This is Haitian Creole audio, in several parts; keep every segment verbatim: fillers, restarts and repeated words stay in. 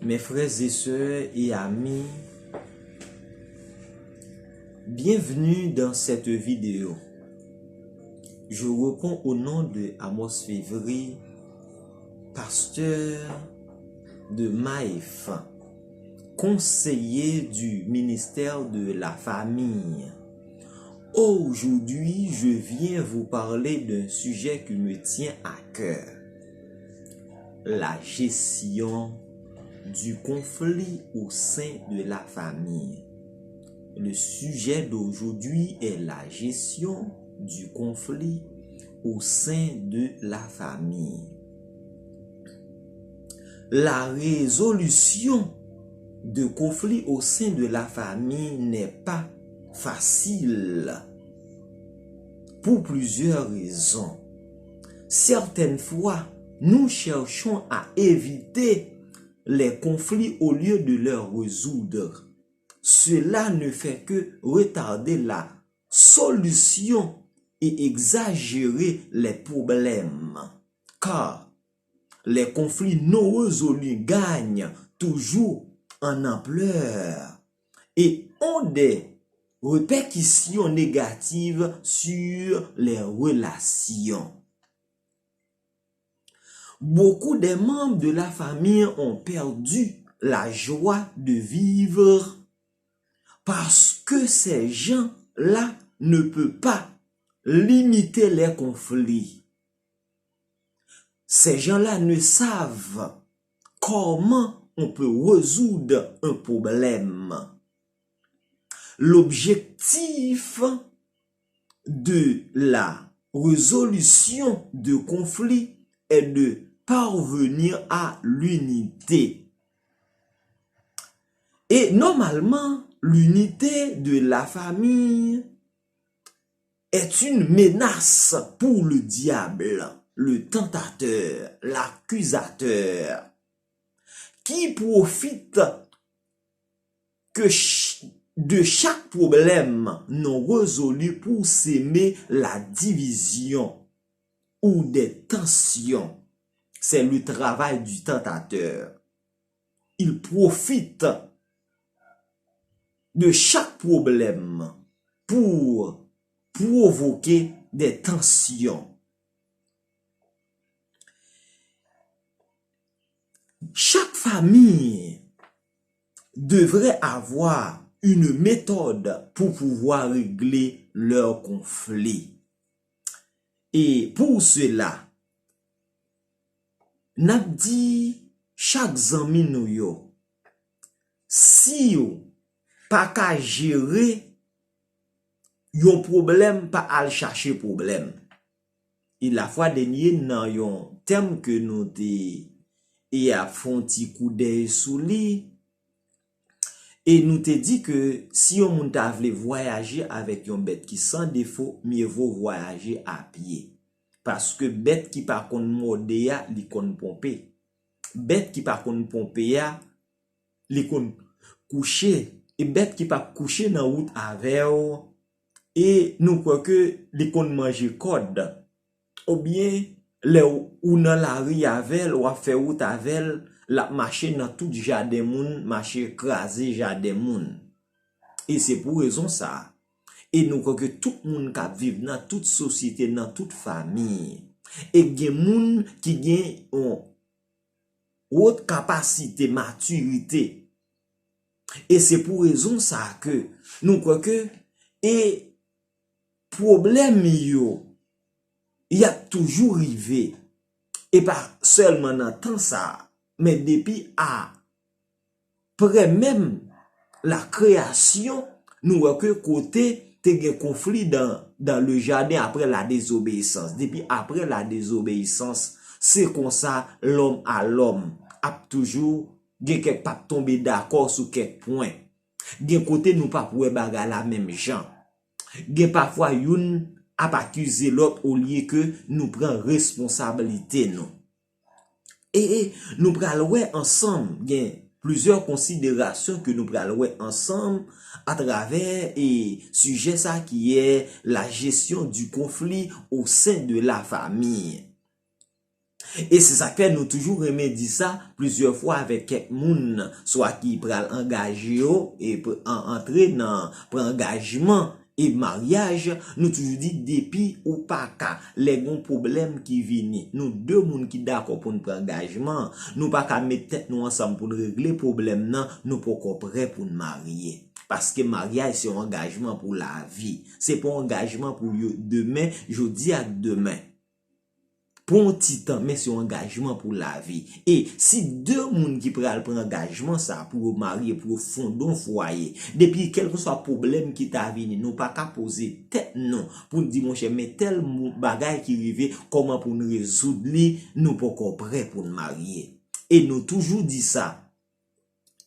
Mes frères et sœurs et amis, bienvenue dans cette vidéo. Je réponds au nom de Amos Février, pasteur de Maïf, conseiller du ministère de la famille. Aujourd'hui, je viens vous parler d'un sujet qui me tient à cœur, la gestion du conflit au sein de la famille. Le sujet d'aujourd'hui est la gestion du conflit au sein de la famille. La résolution de conflits au sein de la famille n'est pas facile pour plusieurs raisons. Certaines fois, nous cherchons à éviter les conflits au lieu de les résoudre. Cela ne fait que retarder la solution et exagérer les problèmes. Car les conflits non résolus gagnent toujours en ampleur et ont des répercussions négatives sur les relations. Beaucoup des membres de la famille ont perdu la joie de vivre parce que ces gens-là ne peuvent pas limiter les conflits. Ces gens-là ne savent comment on peut résoudre un problème. L'objectif de la résolution de conflits est de parvenir à l'unité. Et normalement, l'unité de la famille est une menace pour le diable, le tentateur, l'accusateur, qui profite que ch- de chaque problème non résolu pour semer la division ou des tensions. C'est le travail du tentateur. Il profite de chaque problème pour provoquer des tensions. Chaque famille devrait avoir une méthode pour pouvoir régler leurs conflits. Et pour cela, n ap di chak zanmi nou yo, si w pa ka jere yon pwoblèm, pa al chache pwoblèm. E lafwa dènye, nan yon tèm ke nou te e ap fè yon ti koudèy sou li, e nou te di ke si yon moun ta vle vwayaje avèk yon bèt ki san defo, mye vo vwayaje a pye. Paske bèt ki pa konn mòde a, li konn ponpe. Bèt ki pa konn ponpe a, li konn kouche. E bèt ki p ap kouche nan wout avè w, e nou kwè ke li konn manje kòd. Oubyen, lè w, ou nan lari avè l, w ap fè wout avè l, l ap mache nan tout jaden moun, mache kraze jaden moun. E se pou rezon sa a. E nou kwè ke tout moun k ap viv nan tout sosyete, nan tout fanmi, e gen moun ki gen yon wot kapasite matirite. E se pou rezon sa a ke nou kwè ke e pwoblèm yo, y ap toujou rive. E pa sèlman nan tan sa a, men depi aprè menm la kreyasyon, nou wè ke kote te gen konfli dan, dan le jaden aprè la dezobeyisans. Depi aprè la dezobeyisans, se konsa lòm a lòm ap toujou gen kèk p ap tonbe dakò sou kèk pwen. Gen kote nou p ap wè bagay la menm jan. Gen pafwa youn ap akize lòt olye ke nou pran responsablite nou. E, e nou pral wè ansanm, gen plizyè konsiderasyon ke nou pral wè ansanm atravè e sijè sa ki est la gestion du conflit au sein de la famille. E se sa k fè nou toujou renmen di sa plizyè fwa avèk kèk moun, swa ki pral angaje yo, e pr- an- antre nan pran angajman e maryaj, nou toujou di depi ou pa ka, lè gon pwoblèm ki vini, nou de moun ki dakò pou n pran angajman, nou pa ka met tèt nou ansanm pou n regle pwoblèm nan, nou poko prè pou n marye. Paske maryaj se yon angajman pou lavi. Se pa yon angajman pou yo demen, jodi ak demen. Pou yon ti tan, men se yon angajman pou lavi. E si de moun ki pral pran angajman sa pou yo marye, pou yo fonde yon fwaye, depi kèlkeswa pwoblèm ki ta vini, nou pa ka poze tèt nou pou n di, monchè, men tèl mo- bagay ki rive, kòman pou n rezoud li, nou poko prè pou n marye. E nou toujou di sa.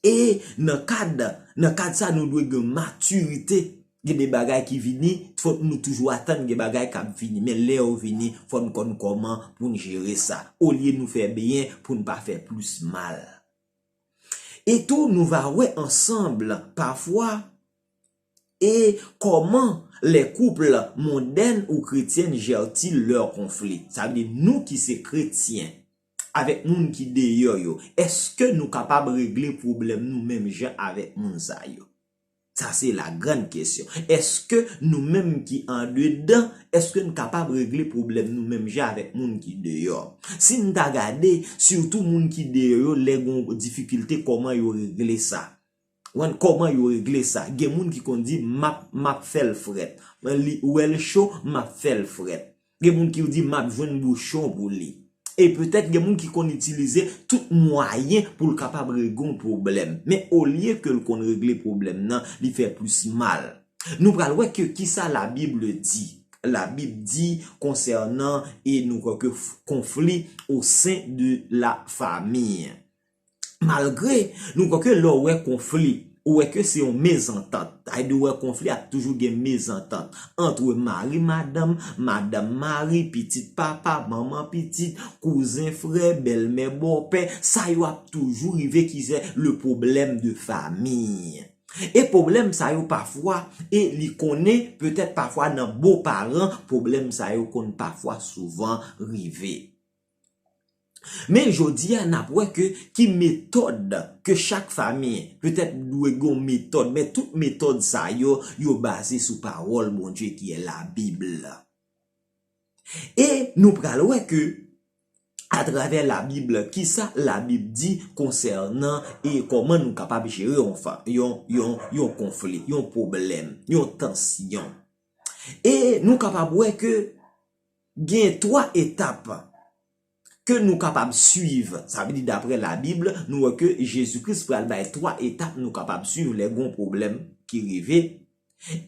E nan kad, nan kad sa, nou dwe gen matirite. Gen de bagay ki vini, fòk nou toujou atann gen bagay k ap vini. Men lè yo vini, fò n konn kòman pou n jere sa. Olye nou fè byen pou n pa fè plis mal. E tou, nou va wè ansanm, pafwa, et comment les couples mondains ou chrétiens gèrent-ils leurs conflits? Sa vle di, nou ki se kretyen, avèk moun ki deyò yo, èske nou kapab regle pwoblèm nou menm jan avèk moun sa yo? Sa se la grande question. Èske nou menm ki andedan, èske n kapab regle pwoblèm nou menm jan avèk moun ki deyò? Si n ta gade, sitou moun ki deyò yo, lè gon difikilte, kòman yo regle sa? Ou konprann kòman yo regle sa? Gen moun ki konn di, m ap, m ap fè l frèt. Li wè l cho, m ap fè l frèt. Gen moun ki di, m ap jwenn bouchon pou li. E petèt gen moun ki konn itilize tout mwayen pou l kapab regle yon pwoblèm. Men olye ke l konn regle pwoblèm nan, li fè plis mal. Nou pral wè ke kisa Labib di. Labib di konsènan, e nou kwè ke f- conflit au sein de la famille. Malgre nou kwè ke lè w wè konfli, ou wè ke se yon mezantant. Sa vle di, ou wè konfli ap toujou gen mezantant ant mari madanm, madanm mari, pitit papa, manman pitit, kouzen frè, bèlmè bòpè, sa yo ap toujou rive ki se le problème de famille. E pwoblèm sa yo pafwa, e li konnen petèt pafwa nan bo paran, pwoblèm sa yo konn pafwa souvan rive. Men jodi a, n ap wè ke ki metòd ke chak fanmi, petèt dwe gen yon metòd, men tout metòd sa yo, yo baze sou pawòl Bondye ki est la Bible. E nou pral wè ke atravè Labib, kisa Labib di konsènan e kòman nou kapab jere yon, fa- yon, yon, yon konfli, yon pwoblèm, yon tansyon. E nou kapab wè ke gen twa etap ke nou kapab swiv. Sa vle di, daprè Labib, nou wè ke Jezi Kris pral bay twa etap nou kapab swiv lè gon pwoblèm ki rive.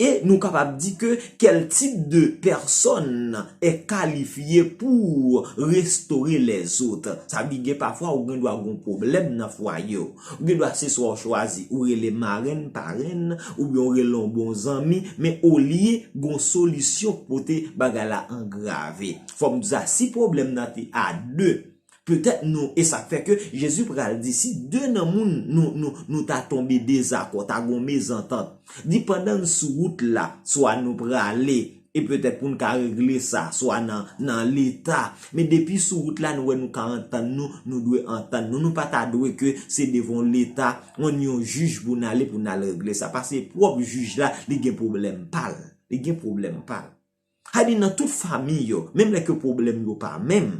E nou kapab di ke quel type de personne est qualifié pour restaurer les autres? Sa vle di, gen pafwa ou gen dwa gon pwoblèm nan fwaye w. Ou gen dwa se swa w chwazi, ou rele marenn, parenn, oubyen ou rele yon bon zanmi, men olye gon solisyon k pote bagay la angrave. Fò m di sa, si pwoblèm nan te a de, petèt nou, e sa k fè ke Jezi pral di, si de nan moun nou, nou, nou ta tonbe dezakò, ta gon mezantant, di pandan n sou wout la, swa nou prale, e petèt pou n ka regle sa, swa nan, nan Leta. Men depi sou wout la, nou wè nou ka antann nou, nou dwe antann nou. Nou pa ta dwe ke se devan Leta, yon, yon jij pou n ale, pou n al regle sa. Paske pwòp jij la, li gen pwoblèm pa l. Li gen pwoblèm pa l. Sa vle di nan tout fanmi yo, menm lè ke pwoblèm yo pa menm,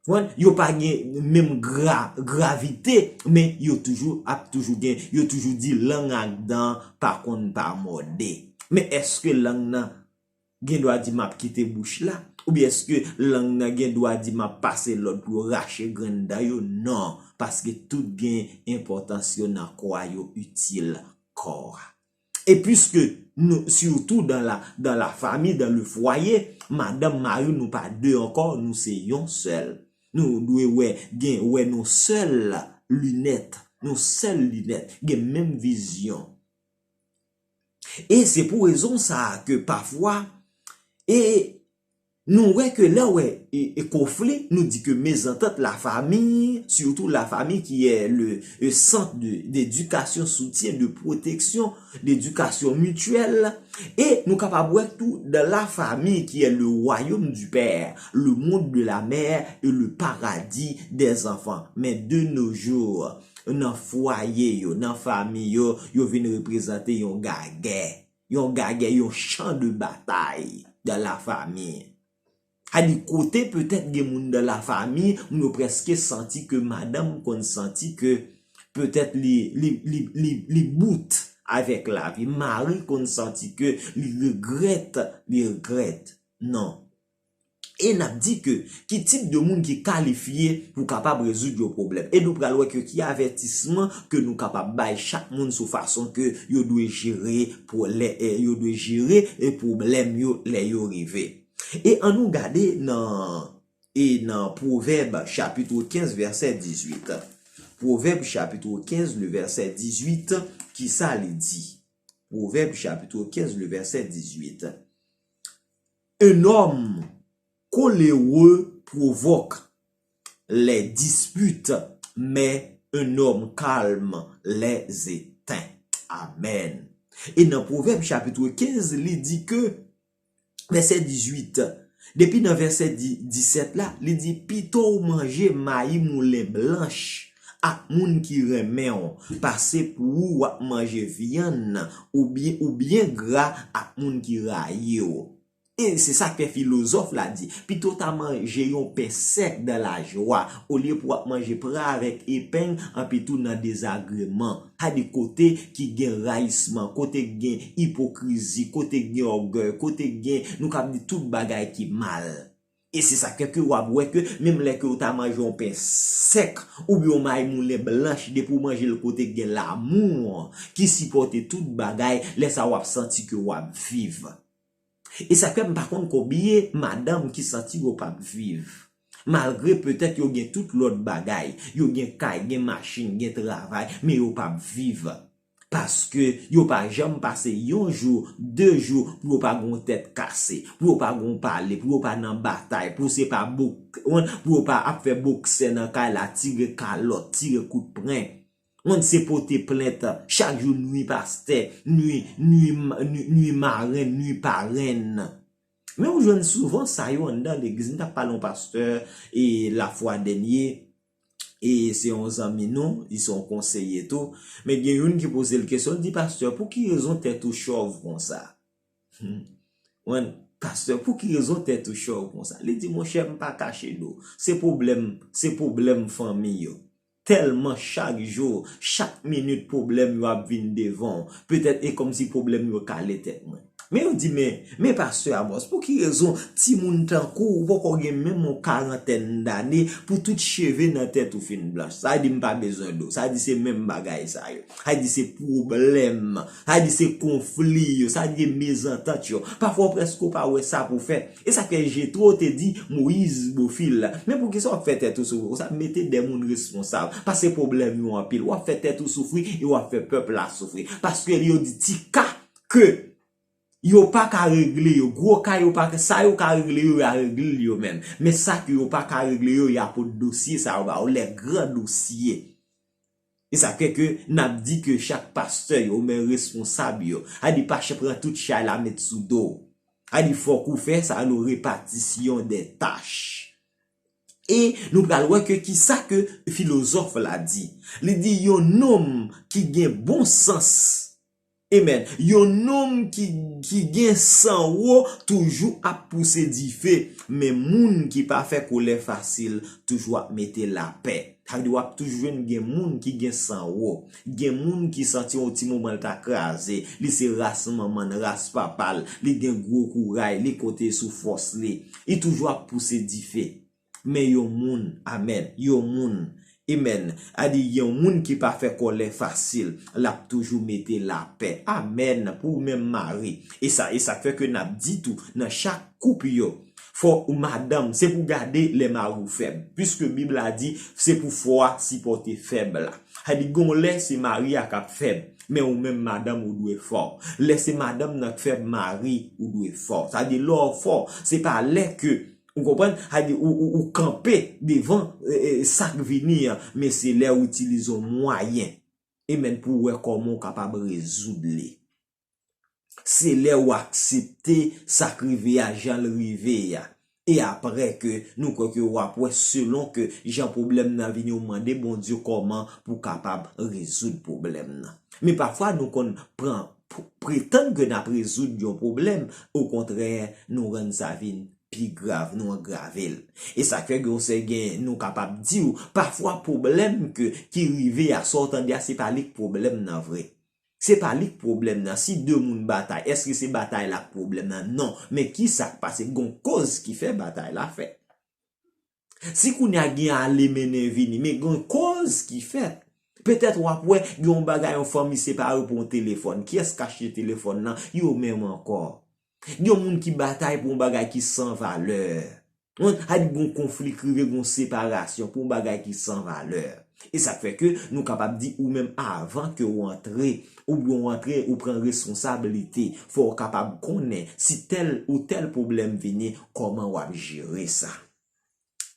konprann, yo pa gen menm gra, gravite, men yo toujou ap toujou gen, yo toujou di lang ak dan pa konn pa mòde. Men èske lang nan gen dwa di m ap kite bouch la? Oubyen èske lang nan gen dwa di m ap pase lòd pou yo rache grenn dan yo? Non, paske tout gen enpòtans yo nan kò a, yo itil kò a. E piske nou, surtout dans la, dans la famille, dans le foyer, madanm, mari, nou pa de ankò, nou se yon sèl. Nou dwe wè, gen, wè nou sèl linèt, nou sèl linèt, gen menm vizyon. E se pou rezon sa a ke pafwa, e Nou wè ke lè w wè e, e konfli, nou di ke mezantant, la famille, surtout la famille qui est le, le centre de, d'éducation, soutien, de protection, d'éducation mutuelle. E nou kapab wè tou dans la famille qui est le royaume du père, le monde de la mère et le paradis des enfants. Men de nos jours, nan fwaye yo, nan fanmi yo, yo vin reprezante yon gagè. Yon gagè, yon champ de bataille dans la famille. A di kote petèt gen moun dans la famille, moun yo prèske santi ke madanm konn santi ke petèt li, li, li, li, li bout avèk lavi. Mari konn santi ke li regrèt, li regrèt. Non. E n ap di ke ki tip de moun ki kalifye pou kapab rezoud yon pwoblèm. E nou pral wè ke ki avètisman ke nou kapab bay chak moun sou fason ke yo dwe jere pou lè, eh, yo dwe jere e pwoblèm yo lè yo rive. E ann nou gade nan, e nan Pwovèb chapit kenz vèsè dizuit. Pwovèb chapit kenz, le vèsè dizuit, ki sa li di? Pwovèb chapit kenz, le vèsè dizuit. Un homme coléreux provoque les disputes, mais un homme calme les éteint. Amèn. E nan Pwovèb chapit kenz, li di ke, vèsè dizuit, depi nan vèsè di-, disèt la, li di, pito w manje mayi moulen blanch ak moun ki renmen w, pase pou ou w ap manje vyann ou byen, ou byen gra ak moun ki rayi w. E se sa k fè filozòf la di, pito w ta manje yon pen sèk dans la joie, olye pou w ap manje pra avèk epeng, anpi tou nan dezagreman. Sa di kote ki gen rayisman, kote ki gen ipokrizi, kote ki gen ògèy, kote ki gen, nou kab di tout bagay ki mal. E se sa k fè ke w ap wè ke menm lè ke w ta manje yon pen sèk oubyen yon mayi moulen blanch, depi w manje l kote ki gen lamou, ki sipòte tout bagay, lè sa a w ap santi ke w ap viv. E sa k fè m pa konn konbyen madanm ki santi yo p ap viv. Malgre petèt yo gen tout lòt bagay, yo gen kay, gen machin, gen travay, men yo p ap viv. Paske yo pa janm pase yon jou, de jou, pou yo pa gen yon tèt kase, pou yo pa gen yon pale, pou yo pa nan batay, pou se pa bok-, pou yo pa ap fè boksè nan kay la, tire kalòt, tire kout pwen. Moun se pote plent, chak jou nwi pastè, nwi, nwi, nwi, nwi marenn, nwi parenn. Men ou jwenn souvan sa yo anndan legliz. M t ap pale yon pastè e lafwa dènye, e se yon zanmi nou, li se yon konseye tou. Men gen youn ki poze l kesyon, l di, pastè, pou ki rezon tèt ou chòv konsa? Wen, pastè, pou ki rezon tèt ou chòv konsa? Li di, monchè, m pa kache do. Se pwoblèm, se pwoblèm fanmi yo. Tèlman chak jou, chak minit pwoblèm yo ap vin devan w. Petèt e kòmsi pwoblèm yo kale tèt mwen. Men yo di, men, men pastè Amos, pou ki rezon timoun tankou w, ou poko gen menm yon karantèn dane, pou tout cheve nan tèt ou fin blanch? Sa di m pa bezwen do. Sa di se menm bagay sa yo. Sa di se pwoblèm. Sa di se konfli yo. Sa di mezantant yo. Pafwa w prèske w pa wè sa pou fè. E sa k fè Jetwo te di Moyiz, Bofil, men poukisa w ap fè tèt ou soufri konsa? Mete de moun responsab. Paske pwoblèm yo anpil. W ap fè tèt ou soufri e w ap fè pèp la soufri. Paske yo di ti ka ke yo pa ka regle yo. Gwo ka yo pa ka, sa yo ka regle yo, y a regle l yo menm. Men sa ke yo pa ka regle yo, y a pot dosye sa yo ba yo, les grands dossiers. E sa k fè ke n ap di ke chak pastè yo, men responsab yo, a di pa ch-, pran tout chay la met sou do w. A di fòk ou fè sa yo repatisyon de tach. E nou pral wè ke kisa ke filozòf la di. Li di yon nonm ki gen bon sans, amen, yon nonm ki, ki gen san wo toujou ap pouse dife, men moun ki pa fè kolè fasil toujou ap mete lapè. Sa vle di w ap toujou jwenn gen moun ki gen san wo. Gen moun ki santi yon ti moman l ta kraze. Li se ras manman l, ras papa l. Li gen gwo kouray, li konte sou fòs li. Li toujou ap pouse dife. Men yon moun, amèn, yon moun, amen, a di yon moun ki pa fè kòlè fasil, l ap toujou mete lapè. Amèn, pou ou menm mari. E sa, e sa k fè ke n ap di tou, nan chak koup yo, fò ou madanm, se pou gade lè mari w fèb. Piske Bib la di, se pou fò a sipòte fèb la. Sa di, gon lè, se mari a k ap fèb. Men ou menm madanm ou dwe fò. Lè se madanm nan k fè mari, ou dwe fò. Sa vle di lè w fò, se pa lè ke, ou konprann, sa vle di ou, ou, ou kanpe devan e, e, sa k vini an, men se lè w itilize yon mwayen. Amen, pou w wè kòman w kapab rezoud li. Se lè w aksepte sa k rive a jan l rive a. E apre ke nou kwè ke w ap wè selon ke jan pwoblèm nan vini, ou mande Bondye kòman pou w kapab rezoud pwoblèm nan. Men pafwa nou konn pran p- pretann ke n ap rezoud yon pwoblèm, okontrè, nou rann sa vin pi grav, nou angrave l. E sa k fè gen yon sè gen, nou kapab di w, pafwa pwoblèm ke, ki rive a, sa w tande a, se pa li k pwoblèm nan vre. Se pa li k pwoblèm nan. Si de moun batay, èske se batay la k pwoblèm nan? Non. Men ki sa k pase? Gon koz ki fè batay la fèt. Si kounye a gen ale mennen vini, men gon koz ki fèt. Petèt w ap wè gen yon bagay, yon fanmi separe pou yon telefòn. Kiyès k achte telefòn nan? Yo menm ankò. Gen yon moun ki batay pou yon bagay ki san valè. Gon, a di gon konfli k rive, gon separasyon pou yon bagay ki san valè. E sa k fè ke nou kapab di ou menm avan ke w antre, oubyen w antre, ou pran responsablite. Fò w kapab konnen si tèl ou tèl pwoblèm vini, kòman w ap jere sa.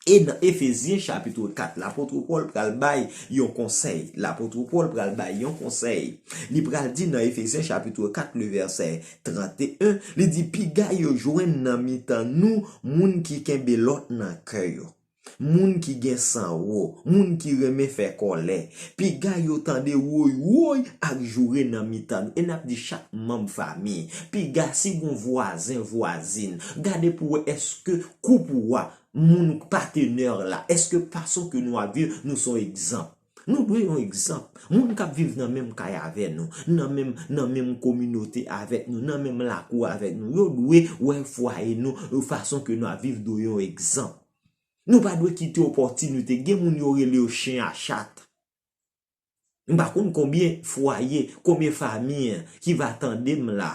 E nan Efezyen chapit kat, lapot Pòl pral bay yon konsèy. Lapot Pòl pral bay yon konsèy. Li pral di nan Efezyen chapit kat, le vèsè trannteyen, li di, piga yo jwenn nan mitan nou moun ki kenbe lòt nan kè yo. Moun ki gen san wo, moun ki renmen fè kòlè. Piga yo tande woy woy ak joure nan mitan nou. E n ap di chak manm fanmi. Piga si gon vwazen, vwazin. Gade pou wè èske koup ou a, moun patenè la, èske fason ke nou ap viv, nou se yon egzanp. Nou dwe yon egzanp. Moun k ap viv nan menm kay avè nou, nan menm, nan menm kominote avèk nou, nan menm lakou avèk nou, yo dwe wè fwaye nou, fason ke nou ap viv dwe yon egzanp. Nou pa dwe kite opòtinite. Gen moun yo rele yo chen a chat. M pa konn konbyen fwaye, konbyen fanmi ki va tande m la.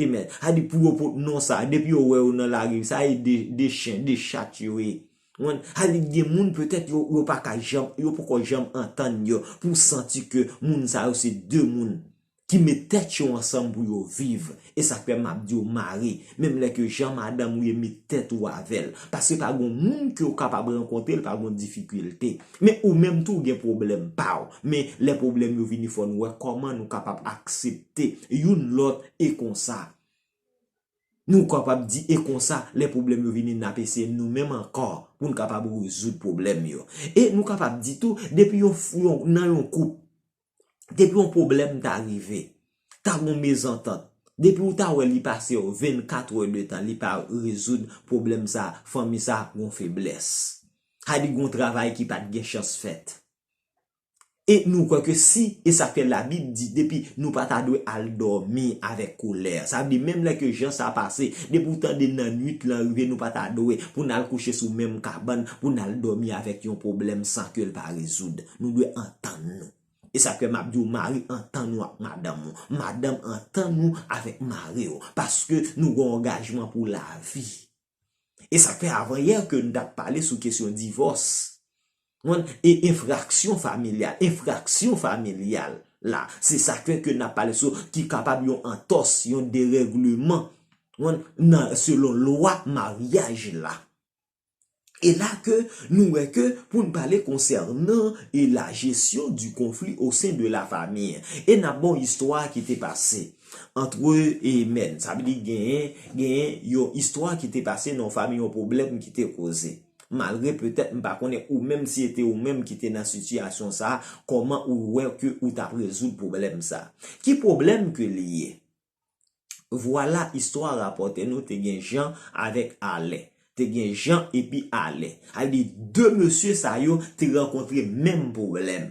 Amen. A di pou yo pot non sa, depi yo wè yo nan lari, sa e de, de chen, de chat yo ye. Wen, a di gen moun petèt yo, yo pa ka janm, yo poko janm antann yo pou santi ke moun sa yo se de moun ki met tèt yo ansanm pou yo viv. E sa k fè m ap di w mare, menm lè ke jan madanm ou ye, met tèt ou avè l. Paske pa gon moun ke w kapab rankontre, l pa gon difikilte. Men ou menm tou w gen pwoblèm pa w. Men lè pwoblèm yo vini, fò nou wè kòman nou kapab aksepte youn lòt e konsa. Nou kapab di e konsa, lè pwoblèm yo vini, n ap eseye nou menm ankò pou n kapab rezoud pwoblèm yo. E nou kapab di tou, depi yon, yon, nan yon koup, depi yon pwoblèm ta rive, ta gon mezantant, depi ou ta wè li pase yo vennkat è de tan, li pa rezoud pwoblèm sa, fanmi sa gon feblès. Sa di gon travay ki pa t gen chans fèt. E nou kwè ke si, e sa fè Labib di, depi nou pa ta dwe al dòmi avèk kolè. Sa vle di, menm lè ke jan sa pase, depi ou tande nan nuit lan rive, nou pa ta dwe pou n al kouche sou menm kabann, pou n al dòmi avèk yon pwoblèm san ke l pa rezoud. Nou dwe antann nou. E sa fè m ap di w, mari, antann ou ak madanm ou. Madanm, antann ou avèk mari w. Paske nou gen yon angajman pou lavi. E sa fè avanyè ke n t ap pale sou kesyon divòs. Wen, e enfraksyon familyal. Enfraksyon familyal la, se sa k fè ke n ap pale sou ki kapab yon antòs, yon derègleman, wen, nan, selon lwa maryaj la. E la ke nou wè ke pou n pale konsènan e la gestion du conflit au sein de la famille. E n ap ba w istwa ki te pase antre, amen. Sa vle di genyen, genyen yon istwa ki te pase nan yon fanmi, yon pwoblèm ki te koze. Malgre petèt m pa konnen ou menm, si se te ou menm ki te nan sitiyasyon sa, kòman ou wè ke ou t ap rezoud pwoblèm sa? Ki pwoblèm ke li ye? Vwala, istwa rapòte nou te gen Jan avèk Alè. Te gen Jan epi Alè. Sa vle di de mesye sa yo te rankontre menm pwoblèm.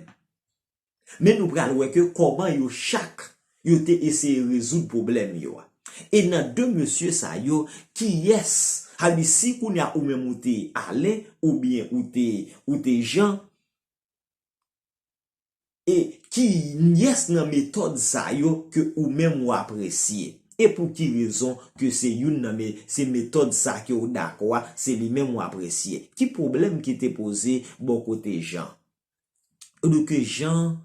Men nou pral wè ke kòman yo chak, yo te eseye rezoud pwoblèm yo a. E nan de mesye sa yo, kiyès, sa vle di si kounye a ou menm ou te Alè, oubyen ou te, ou te Jan, e kiyès nan metòd sa yo ke ou menm ou apresye? E pou ki rezon ke se youn nan me, se metòd sa ke ou dakò a, se li menm ou apresye? Ki pwoblèm ki te poze bò kote Jan? Ou di ke Jan,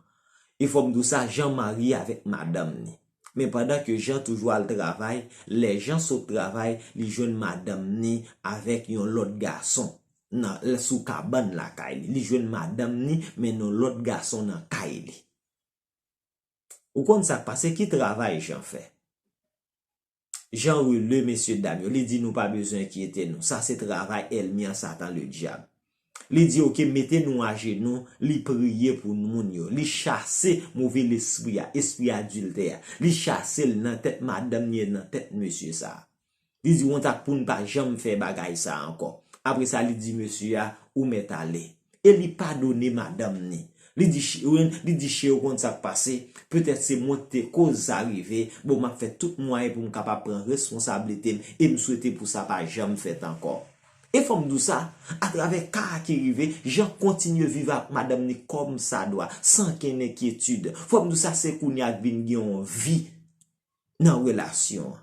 E fò m di w sa, Jan marye avèk madanm ni. Men pandan ke Jan toujou al travay, lè Jan sot travay, li jwenn madanm ni avèk yon lòt gason nan, sou kabann lakay li. Li jwenn madanm ni, men yon lòt gason nan kay li. Ou konn sa k pase? Ki travay Jan fè? Jan rele mesye dam yo, li di, nou pa bezwen enkyete nou. Sa se travay ènmi an, Satan Ledyab. Li di, oke, mete nou ajenou, li priye pou moun yo. Li chase move lespri a, espri adiltè a. Li chase l nan tèt madanm ni, nan tèt mesye sa a. Li di, wont ak pou n pa janm fè bagay sa ankò. Apre sa, li di mesye a, ou mèt ale. E li padone madanm ni. Li di, ch-, li di, che, ou konn sa k pase? Petèt se mwen ki te koz sa rive. Bon, m ap fè tout mwayen pou m kapab pran responsablite m e m swete pou sa pa janm fèt ankò. E fò m di w sa, atravè ka a ki rive, Jan kontinye viv ak madanm ni kòmsadwa, san kenn enkyetid. Fò m di w sa, se kounye a k vin gen yon vi nan relasyon an.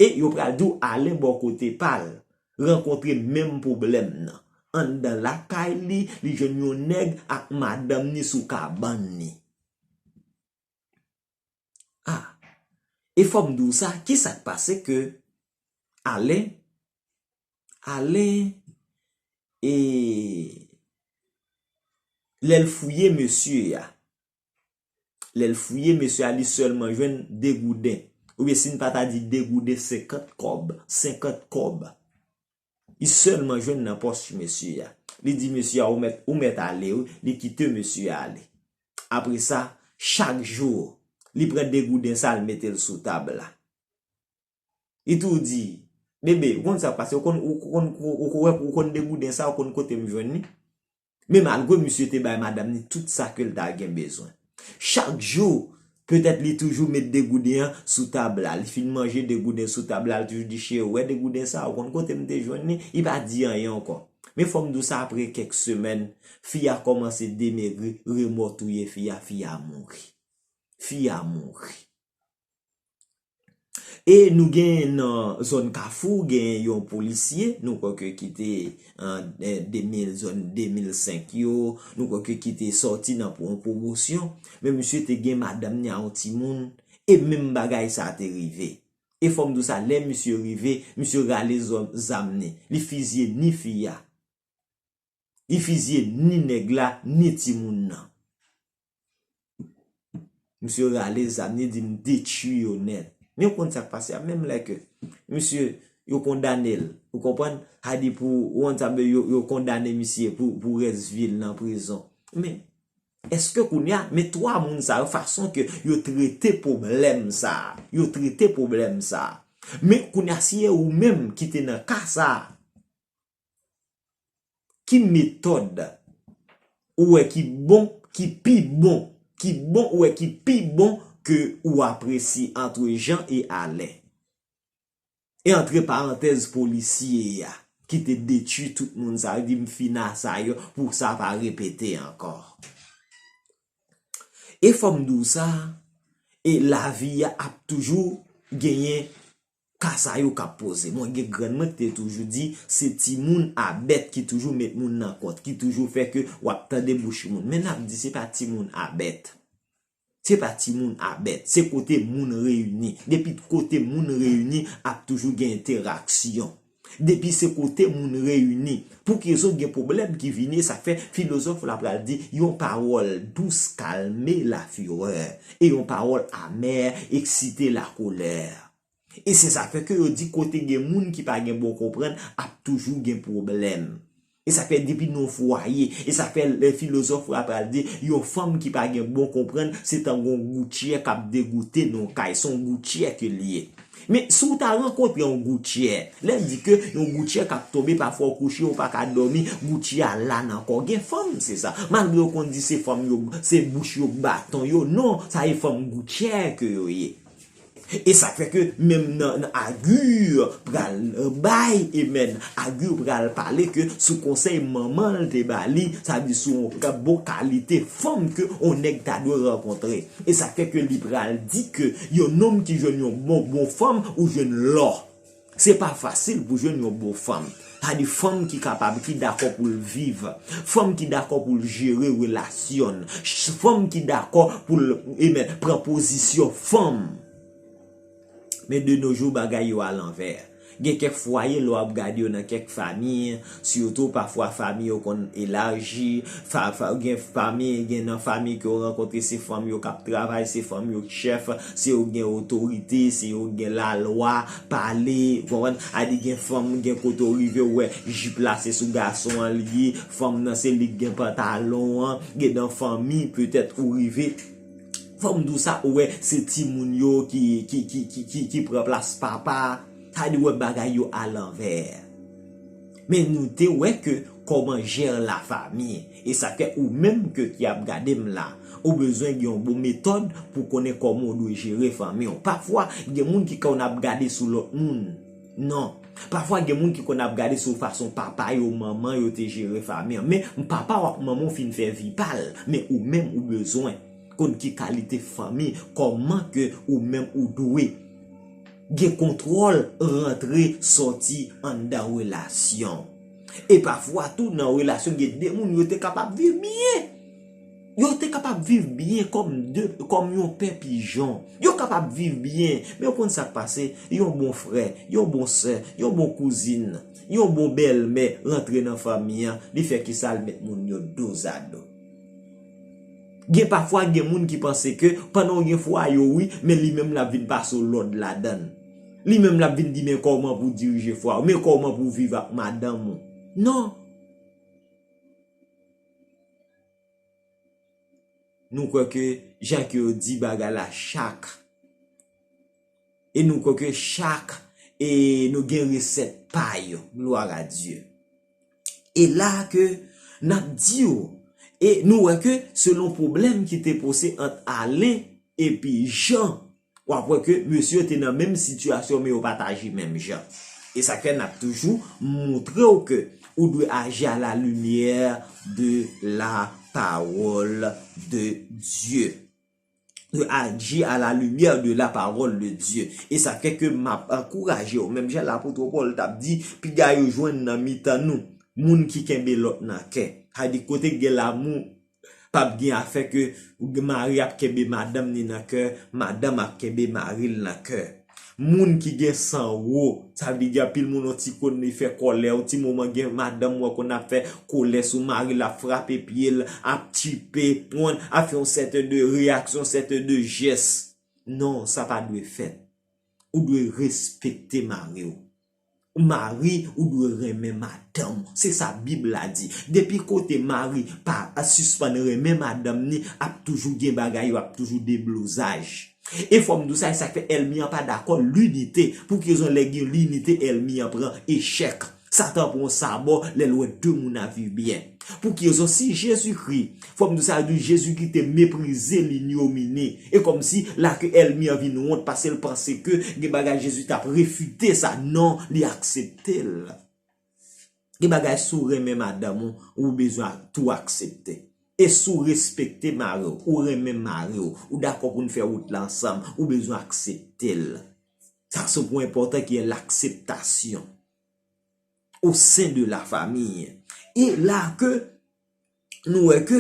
E yo pral di w Alen bò kote pa l rankontre menm pwoblèm nan. Anndan lakay li, li jwenn yon nèg ak madanm ni sou kabann ni. Ah, e fò m di w sa, ki sa k pase ke Alen, Alen, e lè l fouye mesye a, Lè l fouye mesye a, li sèlman jwenn de gouden. Oubyen si n pa ta di de gouden, senkant kòb, senkant kòb. Li sèlman jwenn nan pòch mesye a. Li di mesye a, ou mèt, ou mèt ale wi, li kite mesye a ale. Apre sa, chak jou, li pran de gouden sa, li mete l sou tab la. Li tou di, bebe, ou konn sa k pase, ou konn, ou konn, ou, ou, ou konn de gouden sa, ou konn kote m jwenn li? Men malgre misye te bay madanm ni tout sa ke l ta gen bezwen. Chak jou, petèt li toujou met de gouden an sou tab la. Li fin manje de gouden sou tab la, li toujou di, cheri, ou wè de gouden sa, ou konn kote m te jwenn li? Li pa di anyen ankò. Men fò m di w sa, apre kèk semèn, fi a kòmanse demegri, remò touye fi a, fi a mouri. Fi a mouri. E nou gen nan zòn Kafou, gen yon polisye, nou kwè ke ki te an, eh, de mil, zòn de mil senk yo, nou kwè ke ki te sòti nan pou yon pwomosyon, men misye te gen madanm ni a yon timoun, e menm bagay sa te rive. E fò m di w sa, lè misye rive, misye rale zòn, zam ni, li fizye ni fi a. Li fizye ni nèg la, ni timoun nan. Misye rale zam ni, di m detwi yo nèt. Men ou konn sa k pase a, menm lè ke misye, yo kondane l, ou konprann? Sa di pou, ou konn sa, yo, yo kondane misye pou, pou rès vi l nan prizon. Men, èske kounye a, men twa moun sa yo, fason ke yo trete pwoblèm sa a, yo trete pwoblèm sa a. Men kounye a, si e ou menm ki te nan ka sa a, Ki metòd ou wè ki bon, ki pi bon, ki bon, ou wè ki pi bon ke ou apresye ant Jan e Alen? E antre parantèz polisye a ki te detwi tout moun sa yo, di m fini a sa yo pou sa pa repete ankò. E fò m di w sa, e lavi a ap toujou genyen ka sa yo k ap poze. Mwen gen grann mwen ki te toujou di, se timoun a bèt ki toujou met moun nan kont, ki toujou fè ke w ap tande bouch moun. Men n ap di, se pa timoun a bèt. Se pa timoun a bèt. Se kote moun reyini. Depi kote moun reyini, ap toujou gen entèraksyon. Depi se kote moun reyini. Pou ki rezon gen pwoblèm ki vini, sa fè filozòf la pral di, yon pawòl dous kalme lafirè, e yon pawòl amè eksite lakolè. E se sa fè ke yo di kote gen moun ki pa gen bon konprann ap toujou gen pwoblèm. E sa fè depi nan yon fwaye, e sa fè lè filozòf la pral di yon fanm ki pa gen bon konprann se tankou yon goutyè k ap degoute nan yon kay, se yon goutyè ke l ye. Men si w ta rankontre yon goutyè, lè n di ke yon goutyè k ap tonbe, pafwa w kouche, ou pa ka dòmi, goutyè a la nan kò w. Gen fanm, se sa. Malgre yo konn di se fanm yo, se bouch yo k baton yo, non, sa e fanm goutyè ke yo ye. E sa k fè ke menm nan, nan Agir pral, euh, bay, amen, Agir pral pale ke sou konsèy manman l te ba li, sa di sou yon bon kalite fanm ke yon nèg ta dwe rankontre. E sa k fè ke li pral di ke yon nonm ki jwenn yon bon, bon fanm, ou jwenn lò. Se pa fasil pou jwenn yon bon fanm. Sa di fanm ki kapab, ki dakò pou l viv. Fanm ki dakò pou l jere relasyon n. Ch- Fanm ki dakò pou l, amen, pran pozisyon fanm. Men de nos jours, bagay yo alanvè. Gen kèk fwaye, lè w ap gade yo nan kèk fanmi, sitou pafwa fanmi yo konn elaji, fa, fa, gen fanmi, gen nan fanmi ke w rankontre se fanm yo k ap travay, se fanm yo k chèf, se yo k gen otorite, se yo k gen lalwa, pale, w konprann? A di gen fanm, gen kote w rive, w wè jip la se sou gason an li ye, fanm nan se li k gen pantalon an, gen nan fanmi, petèt ou rive, fanm di w sa, ou wè se timoun yo ki, ki, ki, ki, ki, ki pran plas papa, sa di w wè bagay yo alanvè. Men nou te wè ke kòman jere la famille. E sa fè ou menm ke ki ap gade m la, ou bezwen gen yon bon metòd pou konnen kòman ou dwe jere fanmi w. Pafwa, gen moun ki konn ap gade sou lòt moun. Non. Pafwa, gen moun ki konn ap gade sou fason papa yo, manman yo te jere fanmi an. Men papa w ak manman w fin fè vi pa l. Men ou menm ou bezwen konn ki kalite fanmi, kòman ke ou menm ou dwe gen kontwòl rantre sòti anndan relasyon. E pafwa tou nan relasyon gen de moun yo te kapab viv byen. Yo te kapab viv byen kòm de, kòm yon pè pijon. Yo kapab viv byen, men w konn sa k pase, yon bon frè, yon bon sè, yon bon kouzin, yon bon bèlmè rantre nan fanmi an, li fè kisa l met moun yo dozado. Gen pafwa gen moun ki panse ke pandan w gen fwaye w wi, men li menm l ap vin pase w lòd ladan l. Li menm l ap vin di men kòman pou w dirije fwaye w, men kòman pou w viv ak madanm ou. Non. Nou kwè ke jan ke yo di bagay la chak. E nou kwè ke chak, e nou gen resèt pa yo. Gloire à Dieu. E la ke n ap di w, e nou wè ke selon pwoblèm ki te pose ant Alen epi Jan, w ap wè ke mesye yo te nan menm sitiyasyon, men yo pa t aji menm jan. E sa k fè n ap toujou montre w ke ou dwe aji à la lumière de la parole de Dieu. Dwe aji à la lumière de la parole de Dieu. E sa fè ke m ap ankouraje w, menm jan lapot Pòl t ap di, piga yo jwenn nan mitan nou, moun ki kenbe lòt nan kè. Sa di kote k gen lamou, p ap gen afè ke mari ap kenbe madanm ni nan kè, madanm ap kenbe mari l nan kè. Moun ki gen san wo, sa vle di anpil moun, yon ti konn li fè kòlè, yon ti moman gen madanm ou wè konn ap fè kòlè sou mari l, ap frape pye l, ap tchipe, w konprann, ap fè yon sèten de reyaksyon, sèten de jès. Non, sa pa dwe fèt. Ou dwe respekte mari w. Mari, ou dwe renmen madanm ou. Se sa Bib la di. Depi kote mari pa sispann renmen madanm ni, ap toujou gen bagay yo ap toujou deblozaj. E fò m di w sa, e sa k fè ènmi an pa dakò, linite. Pou ki rezon lè gen linite, ènmi an pran echèk. Satan pran yon sabò lè l wè de moun ap viv byen. Pou ki rezon? Si Jezikri, fò m di w sa, di Jezikri te meprize, l inyomine. E kòmsi la ke ènmi an vin wont paske l panse ke gen bagay Jezi t ap refite sa. Non, li aksepte l. Gen bagay si w renmen madanm ou, ou bezwen tou aksepte. E si w respekte mari w, ou renmen mari w, ou dakò pou n fè wout la ansanm, ou bezwen aksepte l. Sa se yon pwen enpòtan ki est l'acceptation au sein de la famille. E la ke nou wè ke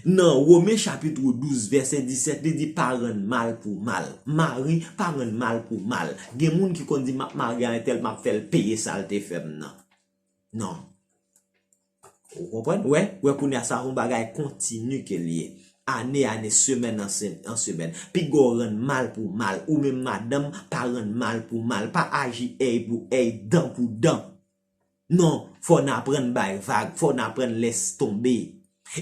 nan Women chapit douz vèsè disèt, li di pa rann mal pou mal. Mari, pa rann mal pou mal. Gen moun ki konn di m ap marye a entèl, m ap fè l peye sa l te fè m nan. Non. Ou konprann? Wè, wè kounye a sa yon bagay kontini ke l ye. Ane, ane, semèn an se-, an semèn. Piga w rann mal pou mal. Ou menm madanm, pa rann mal pou mal. Pa aji èy pou èy, dan pou dan. Non, fò n aprann bay vag, fò n aprann lès tonbe.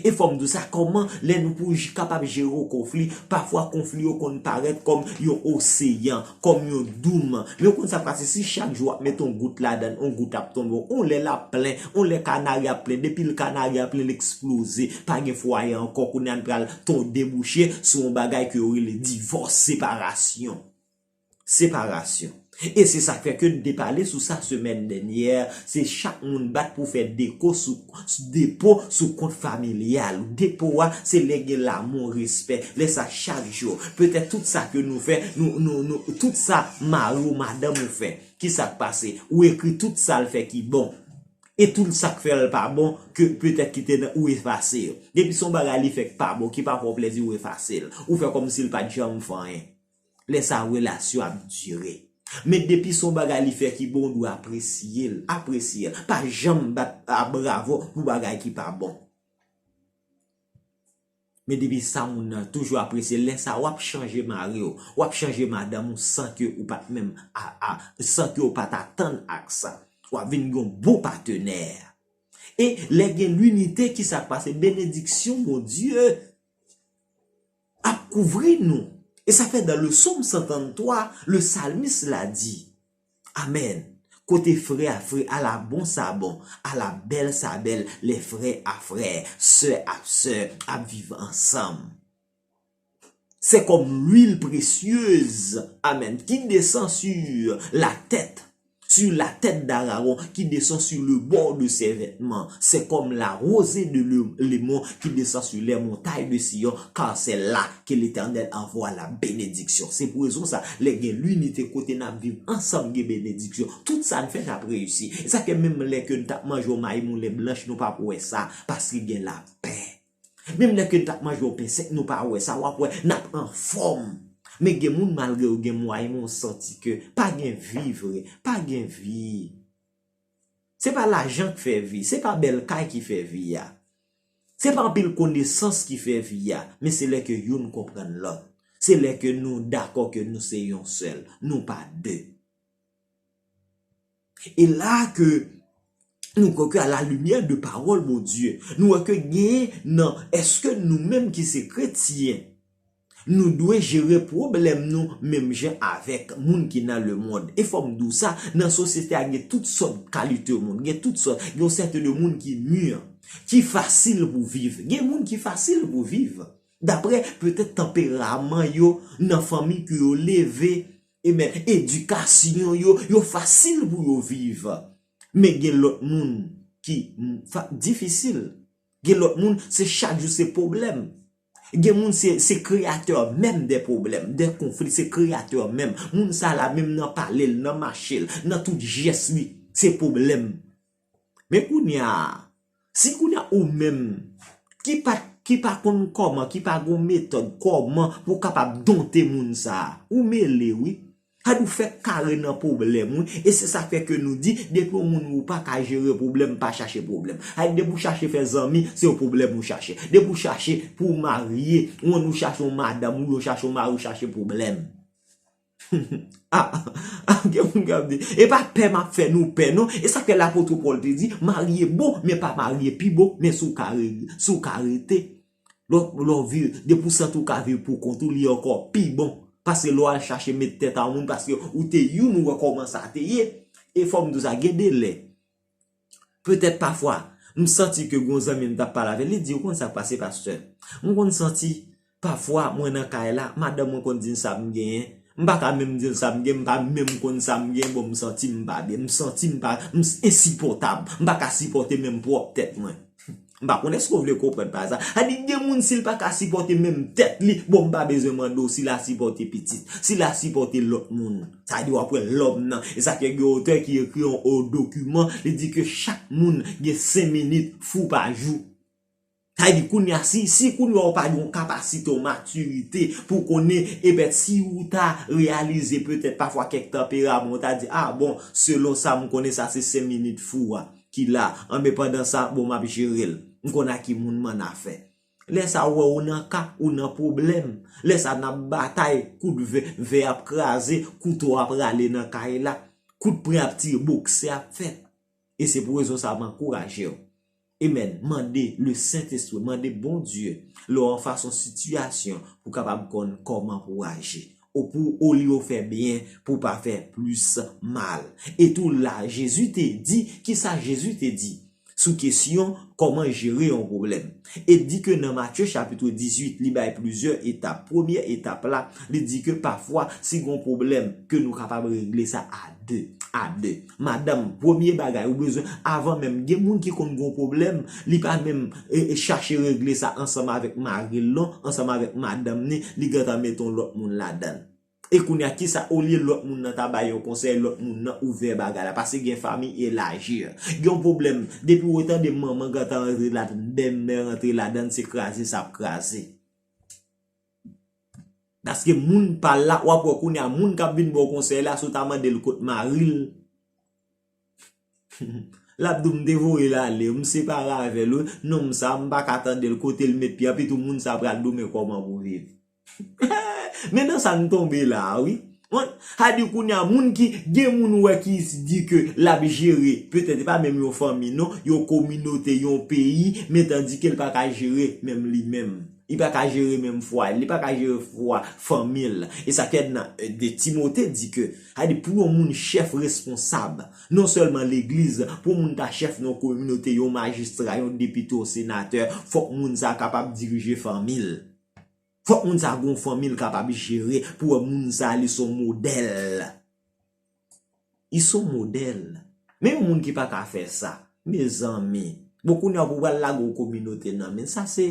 E fò m di w sa, kòman lè nou pou j-, kapab jere yon konfli, pafwa konfli yo konn parèt kòm yon oseyan, kòm yon doum. Men w konn sa k pase, si chak jou w ap mete yon gout ladan l, yon gout ap tonbe, yon lè l ap plen, yon lè kanari ap plen, depi l kanari ap plen, l eksploze, pa gen fwaye ankò, kounye a n pral ton debouche sou yon bagay ke yo rele divòs, separasyon. Separasyon. E se sa k fè ke n te pale sou sa semèn dènyè, se chak moun bat pou fè deko sou, depo sou kont familyal. Depo a, se lè gen lanmou, respè, lè sa chak jou. Petèt tout sa ke nou fè, nou, nou, nou, tout sa mari w, madanm ou fè, ki sa k pase? Ou ekri tout sa l fè ki bon. E tout sa k fè l pa bon, ke petèt ki te nan, ou efase yo. Depi se yon bagay li fè k pa bon, ki pa fè w plèzi, ou efase l. Ou fè kòmsi l pa t janm fè anyen. Lè sa, relasyon ap dire. Men depi se yon bagay li fè ki bon, ou dwe apresye l, apresye l. Pa janm bat a bravo pou bagay ki pa bon. Men depi sa moun nan toujou apresye, lè sa w ap chanje mari w, w ap chanje madanm ou san ke ou pa t menm a, a, san ke w pa t atann ak sa. W ap vin yon bon patenè. E lè gen linite, ki sa k pase? Benediksyon Bondye ap kouvri nou. E sa fè dans le psaume cent trente-trois, le psalmiste la di, Amèn. Kote frè a frè, ala bon sa bon, ala bèl sa bèl, lè frè a frè, sè a sè ap viv ansanm. C'est comme l'huile précieuse, amen, qui descend sur la tête, sur la tête d'Aaron, qui descend sur le bord de ses vêtements. C'est comme la rosée de le- l'Hémon qui descend sur les montagnes de Sion, car c'est là que l'Éternel envoie la bénédiction. Se pou rezon sa, lè gen linite kote n ap viv ansanm, gen benediksyon. Tout sa n fè, n ap reyisi. E sa ke menm lè ke n t ap manje yon mayi moulen blanch, nou p ap wè sa, paske gen lapè. Menm lè ke n t ap manje yon pen sèk, nou pa wè sa, w ap wè, n ap anfòm. Men gen moun, malgre yo gen mwayen, men w santi ke pa gen vi vre, pa gen vi. Se pa lajan k fè vi, se pa bèl kay ki fè vi a. Se pa anpil konesans ki fè vi a, men se lè ke youn konprann lòt. Se lè ke nou dakò ke nou se yon sèl, nou pa de. E la ke nou kwè ke à la lumière de parole Bondye, nou wè ke gen nan, èske nou menm ki se kretyen, nou dwe jere pwoblèm nou menm jan avèk moun ki nan lemonn. E fò m di w sa, nan sosyete a gen tout sòt kalite moun, gen tout sòt, gen yon sèten de moun ki mi, ki fasil pou viv. Gen moun ki fasil pou viv. Daprè petèt tanperaman yo, nan fanmi ke yo leve, amen, edikasyon yo, yo fasil pou yo viv. Men gen lòt moun ki, mm, fa- difisil. Gen lòt moun, se chak jou se pwoblèm. Gen moun, se, se kreyatè menm de pwoblèm, de konfli, se kreyatè menm. Moun sa la, menm nan pale l, nan mache l, nan tout jès li, se pwoblèm. Men kounye a, si kounye a ou menm, ki pa, ki pa konn kòman, ki pa gon metòd kòman pou w kapab donte moun sa a, ou mele, wi. Sa di w fè kare nan pwoblèm, wi. E se sa k fè ke nou di, depi yon moun ou pa ka jere pwoblèm, pa chache pwoblèm. Sa di depi w chache fè zanmi, se yon pwoblèm ou chache. Depi w chache pou w marye, ou ou chache yon madanm, ou ou chache yon mari, ou chache pwoblèm. Ah, ah, gen moun k ap di, e pa pè m ap fè nou pè, non. E sa k fè lapot Pòl te di, marye bon, men pa marye pi bon, men si w ka re- si w ka rete. Lè w, lè w viv, depi w santi w ka viv pou kont ou, li ankò pi bon. Paske lè w al chache met tèt a yon moun, paske ou te youn, ou wè kòman sa te ye. E fò m di w sa, gen de lè, petèt pafwa, m santi ke gon zanmi m t ap pale avè l, li di, ou konn sa k pase, pastè? M konn santi, pafwa, mwen nan kay la, madanm mwen konn di m sa m genyen, m pa ka menm di l sa m gen, m pa menm konn sa m gen, bon, m santi m pa byen, m santi m pa, m s- ensipòtab, m pa ka sipòte menm pwòp tèt mwen. M pa konn èske w vle konprann pa sa. Sa di, gen moun, si l pa ka sipòte menm tèt li, bon, m pa bezwen mande w si l a sipòte pitit, si l a sipòte lòt moun. Sa di, w ap wè lòm nan. E sa fè gen otè ki ekri yon, yon dokiman, li di ke chak moun gen senk minit fou pa jou. Sa di, kounye a, si, si kounye a w pa gen yon kapasite, yon matirite pou konnen, e pèt si ou ta reyalize petèt pafwa kèk tanperaman, ou ta di, a bon, selon sa m konnen, sa se senk minit fou a ki la. Anben, pandan sa, bon, m ap jere l. M konn a ki moun m annafè. Lè sa, ou wè, ou nan ka, ou nan pwoblèm. Lè sa, n ap batay, kout vè, vè ap kraze, kouto ap rale nan kay la, kout pwen ap tire, bokse ap fèt. E se pou rezon sa, m ankouraje w. Amen. Mande le Sentespri, mande Bondye lè w anfas yon sitiyasyon pou w kapab konn kòman pou w aji. Ou pou, olye w fè byen, pou w pa fè plis mal. E tou la, Jezi te di, kisa Jezi te di? sou kesyon kòman jere yon pwoblèm. E di ke nan Matye chapit dizuit, li bay plizyè etap. Premyè etap la, li di ke pafwa, si gon pwoblèm ke nou kapab regle sa a de, a de. Madanm, premye bagay ou bezwen, avan menm, gen moun ki konn gon pwoblèm, li pa menm, e, e, chache regle sa ansanm avèk mari l non, ansanm avèk madanm ni, li gentan mete yon lòt moun ladan l. E kounye a, kisa, olye lòt moun nan ta bay yon konsèy, lòt moun nan ouvè bagay la, paske gen fanmi elaji. Gen yon pwoblèm, depi w tande manman gentan rantre ladan, bèlmè rantre ladan, se kraze sa ap kraze. Paske moun pa la, w ap wè kounye a, moun k ap vin ba w konsèy la, si w ta mande l kot mari l, l ap di w, "M te voye l ale, m separe avè l, wi. Nonm sa, m pa ka tande l, kote l met pye." Epi tou, moun sa pral di w, "Men kòman pou viv." Men nan sa n tonbe la a, wi. Wi. Sa di kounye a, moun ki, gen moun ou wè ki di ke l ap jere, petèt, e pa menm yon fanmi, non, yon kominote, yon peyi, men tandike l pa ka jere menm li menm. Li pa ka jere menm fwa, li pa ka jere fwa fanmi l. E sa fè nan, e, de Timote di ke, sa di pou yon moun chèf responsab, non sèlman legliz, pou yon moun ta chèf nan yon kominote, yon majistra, yon depite, yon senatè, fòk moun sa a kapab dirije fanmi l. Fòk moun sa a gon fanmi l kapab jere, pou wè moun sa a li se yon modèl. Li se yon modèl. Men yon moun ki pa ka fè sa, mezanmi. Bon, kounye a pou pral lage yon kominote nan men. Sa se,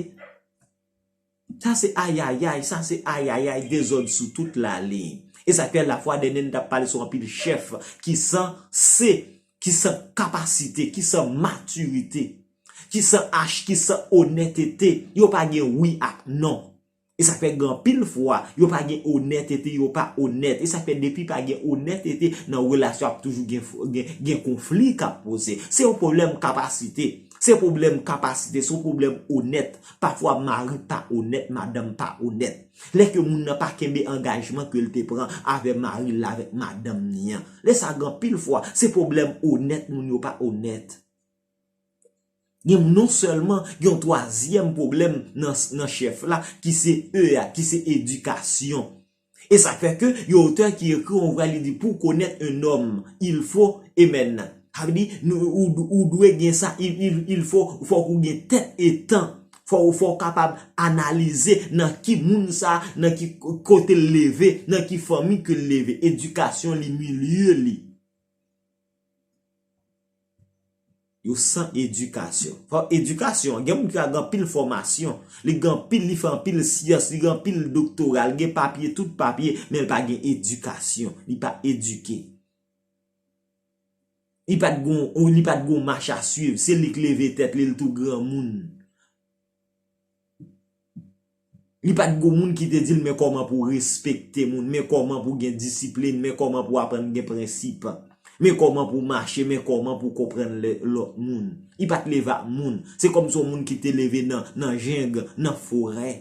sa se ayayay, sa se ayayay, dezòd sou tout laliy. E sa fè lafwa dènye n t ap pale sou anpil chèf ki san se, ki san kapasite, ki san matirite, ki san ach, ki san onètete. Yo pa gen wi ak non. E sa fè gen anpil fwa, yo pa gen onètete, yo pa onèt. E sa fè depi pa gen onètete nan relasyon, ap toujou gen, gen, gen konfli k ap poze. Se yon pwoblèm kapasite. Se pwoblèm kapasite, se yon pwoblèm onèt. Pafwa mari pa onèt, madanm pa onèt. Lè ke moun nan pa kenbe angajman ke l te pran avè mari l, avèk madanm ni an. Lè sa gen anpil fwa, se pwoblèm onèt, moun yo pa onèt. Gen non sèlman gen yon twazyèm pwoblèm nan, nan chèf la, ki se E a, ki se edikasyon. E sa fè ke yon otè ki ekri yon vrè, li di, "Pour connaître un homme, il faut," amen. Sa vle di, nou, ou, ou dwe gen sa, il, il, il faut, fòk ou gen tèt e tan. Fò, fò w kapab analize nan ki moun sa, nan ki kote l leve, nan ki fanmi ke l leve. Edikasyon li, milye li. Yo san edikasyon. Fò edikasyon, gen moun ki gen anpil fòmasyon, li gen anpil, li fè anpil syans, li gen anpil doktora, li gen papye, tout papye, men li pa gen edikasyon, li pa edike. Li pa t gon, li pa t gon mach a swiv, se li k leve tèt li, li tou granmoun. Li pa t gon moun ki te di l men kòman pou w respekte moun, men kòman pou w gen disiplin, men kòman pou w aprann gen prensip, men kòman pou w mache, men kòman pou w konprann lè, lòt moun. Li pa t leve ak moun. Se kòmsi yon moun ki te leve nan, nan jeng, nan forè.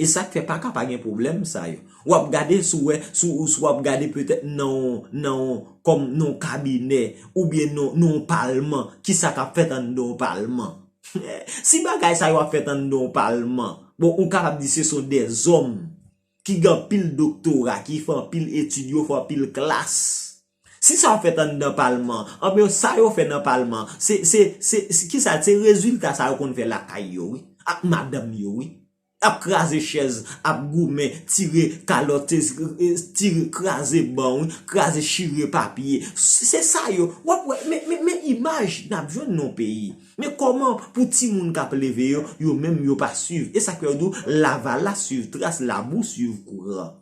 E sa k fè pa ka pa gen pwoblèm sa yo. W ap gade si w wè, si w, si w ap gade petèt nan, nan, kòm nan yon kabinè, oubyen nan, nan yon palman, kisa k ap fèt anndan yon palman. Si bagay sa yo ap fèt anndan yon palman, bon, ou kapab di se son dèzòm ki gen anpil doktora, ki fè anpil etid, yo fè anpil klas. Si sa yo fèt anndan palman, anben sa yo fè nan palman, se, se, se, se, kisa, se rezilta sa yo konn fè lakay yo, wi, ak madanm yo, wi. Ap kraze chèz, ap goumen, tire kalòt, tire, kraze ban, wi, kraze chire papye. Se sa yo, w ap wè, men, men, men imaj n ap jwenn nan yon peyi. Men kòman pou timoun k ap leve yo, yo menm yo pa swiv. E sa k fè yo di w, lavalas swiv tras, labou swiv kouran.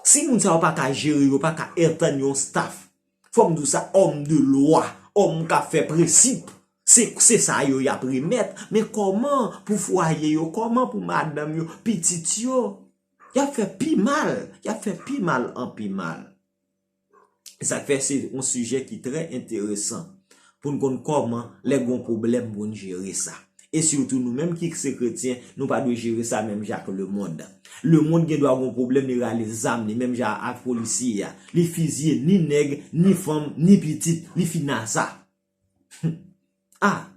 Si moun sa yo pa ka jere, yo pa ka antann yon staff, fò m di w sa, òm de lwa, òm k ap fè prensip, se, se sa yo y ap remèt. Men kòman pou fwaye yo, kòman pou madanm yo, pitit yo? Y ap fè pi mal, y ap fè pi mal an pi mal. E sa k fè se yon sijè ki trè enteresan pou n konn kòman lè gon pwoblèm pou n jere sa. E sitou nou menm ki se kretyen, nou pa dwe jere sa menm jan ak lemonn. Lemonn gen dwa gon pwoblèm, li rale zam li menm jan ak polisye a. Li fizye ni nèg, ni fanm, ni pitit, li fin a sa. Ah!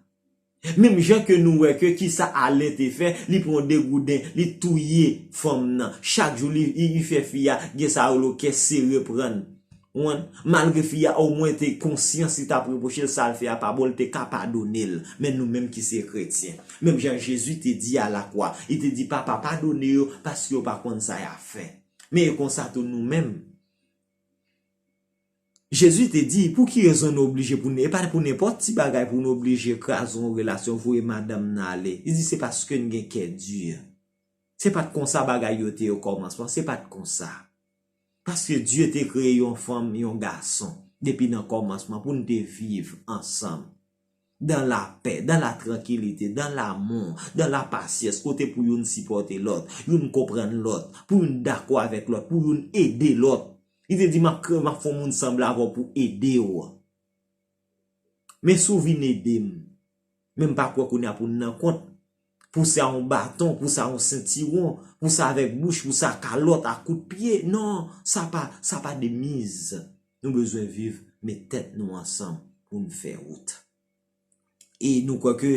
Menm jan ke nou wè ke kisa Alen te fè, li pran degouden, li touye fanm nan. Chak jou li, li, li fè fi a gen sa yo rele kè sere pran l. Ou konprann? Malgre fi a omwen te konsyan si t ap repwoche l, sa l fè a pa bon, l te ka padone l. Men nou menm ki se kretyen, menm jan Jezi te di a lakwa, li te di, Papa, padone yo, paske yo pa konn sa y ap fè. Men e konsa tou nou menm. Jezi te di, pou ki rezon nou oblije pou, e pa pou nenpòt ti bagay pou nou oblije kraze yon relasyon, voye madanm nan ale. Li di, se paske n gen kè di. Se pa t konsa bagay yo te ye okòmansman, se pa t konsa. Paske Dye te kreye yon fanm, yon gason, depi nan kòmansman pou n te viv ansanm. Dan lapè, dan latrankilite, dan lamou, dan lapasyans, kote pou youn sipòte lòt, youn konprann lòt, pou youn dakò avèk lòt, pou youn ede lòt. Li te di, m ap kre-, m ap fè yon moun sanble avè w pou ede w. Men si w vin ede m, men m pa kwè kounye a pou n nan kont. Pou sa yon baton, pou sa yon sentiwon, pou sa avèk bouch, pou sa kalòt ak kout pye. Non, sa pa, sa pa de miz. Nou bezwen viv, met tèt nou ansanm pou n fè wout. E nou kwè ke,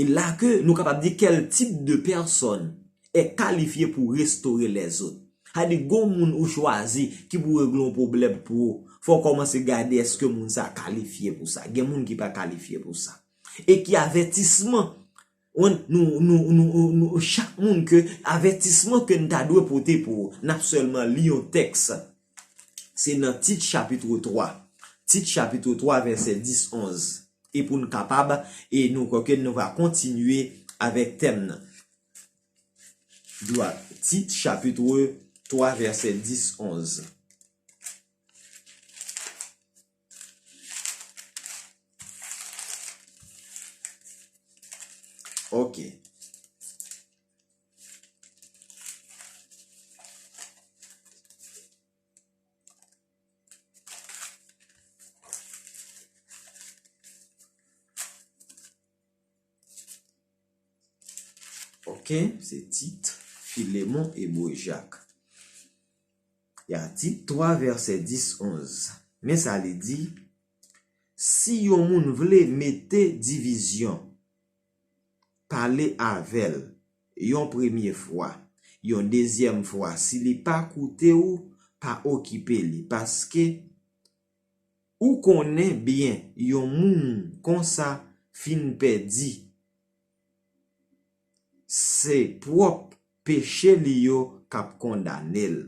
e la ke nou kapab di kèl tip de pèsòn est qualifié pour restaurer les autres. Sa di, gon moun ou chwazi ki pou regle yon pwoblèm pou ou. Fò w kòmanse gade èske moun sa kalifye pou sa. Gen moun ki pa kalifye pou sa. E ki avètisman, nou, nou, nou, nou, nou, chak moun ke avètisman ke n ta dwe pote pou ou. N ap sèlman li yon tèks. Se nan Tit chapit twa. Tit chapit twa, vèsè dis, onz. E pou n kapab, e nou kwè ke nou va kontinye avèk tèm nan. Dwa, Tit chapit twa, vèsè dis, onz. Ok. Ok, se Tit, Filemon e Bojak. Ya, Tit twa, vèsè dis, onz. Men sa li di, si yon moun vle mete divizyon, pale avè l yon premye fwa, yon dezyèm fwa, si li pa koute w, pa okipe li, paske ou konnen byen yon moun konsa fin pèdi, se pwòp peche li yo k ap kondane l.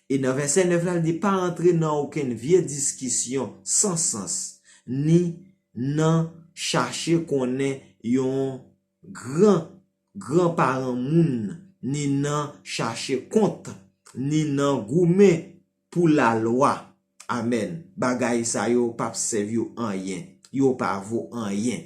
E nan vèsè nèf la, l di, pa antre nan okenn vye diskisyon san sans, ni nan chache konnen yon gran granparan moun, ni nan chache kont, ni nan goumen pou lalwa. Amèn. Bagay sa yo p ap sèvi w anyen. Yo pa vo anyen.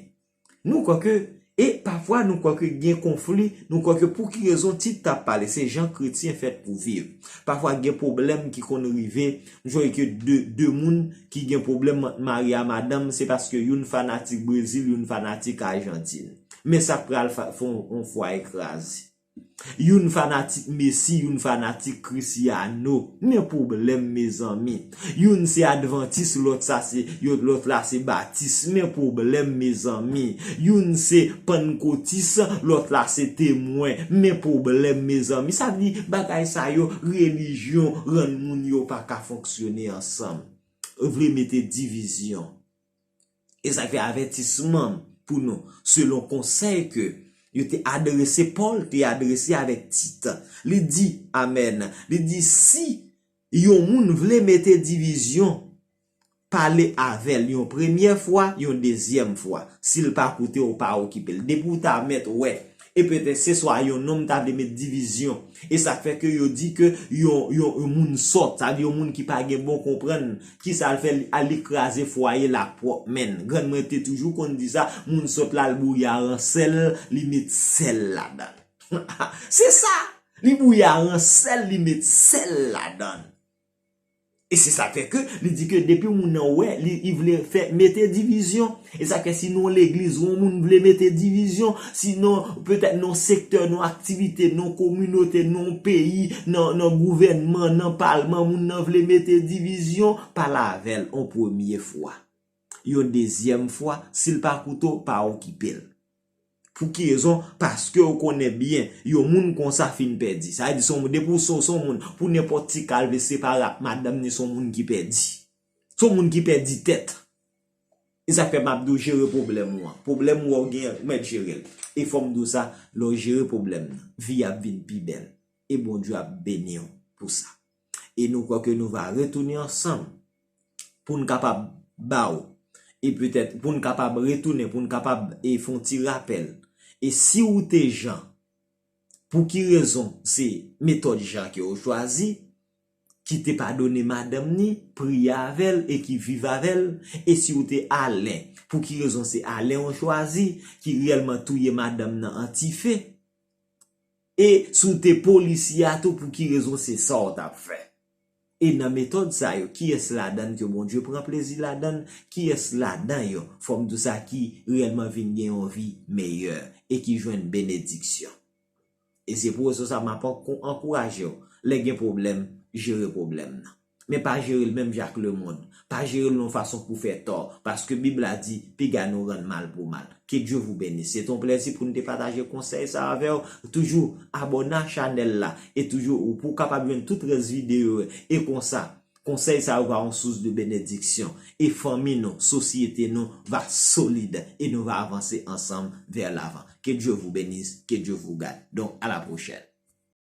Nou kwè ke, e pafwa nou kwè ke gen konfli, nou kwè ke pou ki rezon Tit t ap pale, se jan kretyen fèt pou viv. Pafwa gen pwoblèm ki konn rive, nou kwè ke de, de moun ki gen pwoblèm ant mari a madanm, se paske youn fanatik Brezil, youn fanatik Ajantin. Men sa k pral fa-, fè yon, yon fwaye kraze. Youn fanatik Messi, youn fanatik Cristiano. Men pwoblèm, mezanmi. Youn se advantis, lòt sa se, yo, lòt la se batis. Men pwoblèm, mezanmi. Youn se pannkotis, lòt la se temwen. Men pwoblèm, mezanmi. Sa vle di, bagay sa yo, relijyon rann moun yo pa ka fonksyone ansanm. Vle mete divizyon. E sa k fè avètisman pou nou, selon konsèy ke yo te adrese, Pòl te adrese avèk Tit. Li di, amèn, li di, si yon moun vle mete divizyon, pale avè l yon premyè fwa, yon dezyèm fwa. Si l pa koute w, pa okipe l. Depi w ta mèt wè, e petèt se swa yon nonm ta vle met divizyon. E sa k fè ke yo di ke yon, yon, yon moun sòt, sa vle di yon moun ki pa gen bon konprann, kisa l fè, li, li kraze fwaye l ak pwòp men l. Grann mwen te toujou konn di sa, moun sòt la, l bouyi a ransèl, li met sèl ladan l. Se sa, li bouyi a ransèl, li met sèl ladan l. E se sa fè ke li di ke depi moun nan wè, li, li vle fè, mete divizyon. E sa fè si nan yon legliz, yon moun vle mete divizyon, si nan, petèt nan yon sektè, nan yon aktivite, nan yon kominote, nan yon peyi, nan, nan gouvènman, nan palman, moun nan vle mete divizyon, pale avè l yon premye fwa. Yon dezyèm fwa, si l pa koute w, pa okipe l. Pou ki rezon? Paske w konnen byen, yon moun konsa fin pèdi. Sa vle di, se yon moun, depi w se, se yon moun, pou nenpòt ti ka l vle separe ak madanm ni, se yon moun ki pèdi. Se yon moun ki pèdi tèt. E sa k fè m ap di w jere pwoblèm ou an. Pwoblèm ou an, w gen, mèt jere l. E fò m di w sa, lè w jere pwoblèm nan, vi ap vin pi bèl. E Bondye ap beni w pou sa. E nou kwè ke nou va retounen ansanm pou n kapab ba w, e petèt pou n kapab retounen, pou n kapab e fè yon ti rapèl. E si w te Jan, pou ki rezon se metòd Jan ke w chwazi, ki te padone madanm ni, priye avè l e ki viv avè l? E si w te Alen, pou ki rezon se Alen w chwazi, ki reyèlman touye madanm nan an ti fe? E si w te polisye a tou, pou ki rezon se sa w t ap fè? E nan metòd sa yo, kiyès ladan n ke Bondye pran plezi ladan n? Kiyès ladan yo, fò m di w sa, ki reyèlman vin gen yon vi meyè e ki jwenn benediksyon? E se pou rezon sa m ap ankou-, ankouraje w, lè gen pwoblèm, jere pwoblèm nan. Men pa jere l menm jan ak lemonn. Pa jere l yon fason pou fè tò, paske Bib la di, piga nou rann mal pou mal. Que Dieu vous bénisse. Se te yon plèzi pou n te pataje konsèy sa avè w. Toujou abòne a chanèl la. E toujou, ou pou w kapab jwenn tout rès videyo yo. E konsa, konsèy sa yo va yon sous de benediksyon. E fanmi nou, sosyete nou va solid. E nou va avanse ansanm vè lavan. Que Dieu vous bénisse. Que Dieu vous garde. Donc, à la prochaine.